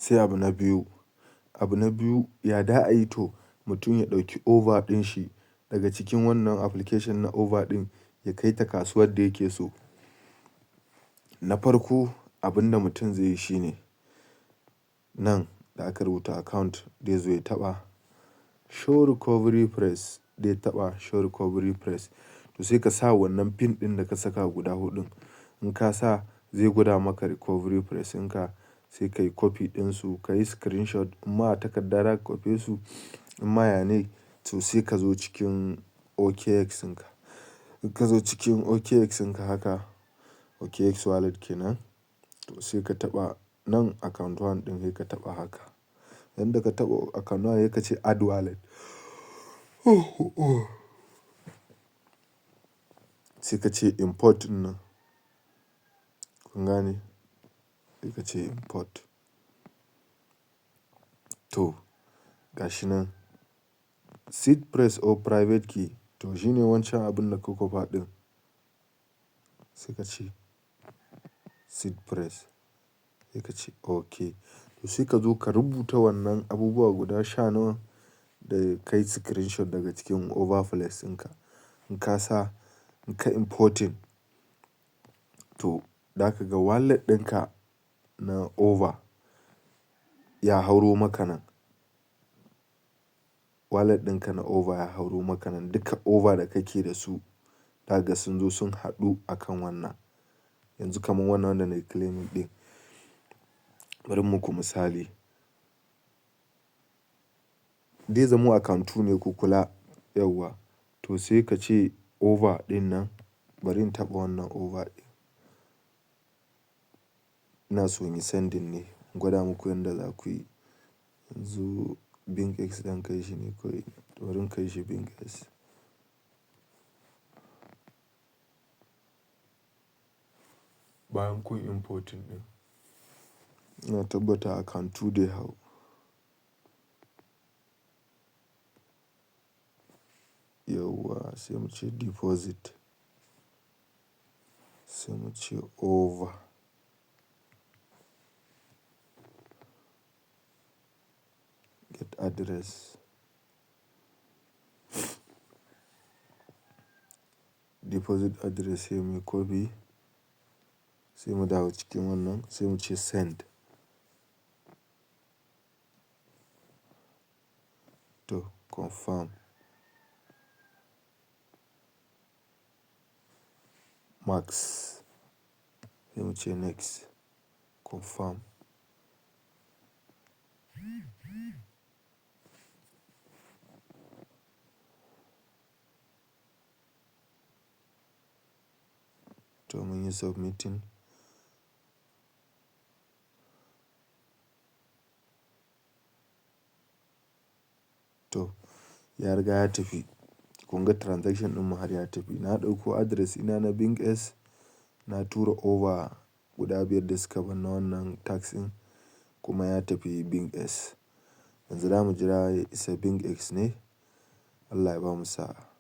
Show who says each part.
Speaker 1: Sai abu na biyu, abu na biyu ya da a yi to mutum ya ɗauki over ɗin shi daga cikin wannan application na over ɗin ya kai ta kasuwar da yake so. Na farko abin da mutum zai yi shine nan da aka rubuta account zai zo ya taɓa show recovery phrase, zai taɓa show recovery phrase. To sai ka sa wannan pin ɗin da ka saka guda huɗun. In ka sa, zai gwada maka recovery phrase ɗinka, sai ka yi copy ɗinsu, ka yi screenshot. In ma a takarda za ka copy su, in ma ya ne, to sai ka zo cikin OKX ɗinka. In ka zo cikin OKX ɗinka haka, OKX wallet kenan, to sai ka taɓa nan account one ɗin, sai ka taɓa haka. Yanda ka taɓa account one, sai ka ce add wallet. Sai ka ce import ɗin nan. Kun gane? Sai ka ce import. To gashi nan seed phrase or private key, to shine wancan abun da ka kwafa ɗin. Sai ka ce seed phrase. Sai ka ce okay. To sai ka zo ka rubuta wannan abubuwa guda sha nawa da ka yi screenshot daga cikin Overflex ɗinka. In ka sa, in ka importing, to za ka ga wallet ɗinka na over ya hauro maka nan. Wallet ɗinka na over ya hauro maka nan. Duka over da kake da su, zaka sun zo sun haɗu a kan wannan. Yanzu kaman wannan wanda nayi claiming ɗin. Bari muku misali. Zai zamo account two ne, ku kula yauwa. To sai ka ce over ɗin nan, bari in taɓa wannan over ɗin. Ina so in yi sending ne, in gwada muku yanda za ku yi. Yanzu BingX zan kai shi ne kawai. Bari in kai shi BingX. Bayan kun importing ɗin, ina tabbata account two dai hau. Yauwa, sai mu ce deposit. Sai mu ce over. Get address. Deposit address, sai muyi copy. Sai mu dawo cikin wannan, sai mu ce send. To confirm. Max. Sai mu ce next. Confirm. To mun yi submitting. To ya riga ya tafi. Kun ga transaction ɗin mu har ya tafi. Na ɗauko address ina na BingX, na tura over guda 5 da suka ban na wannan task ɗin, kuma ya tafi BingX. Yanzu za mu jira ya isa BingX ne. Allah ya bamu sa'a.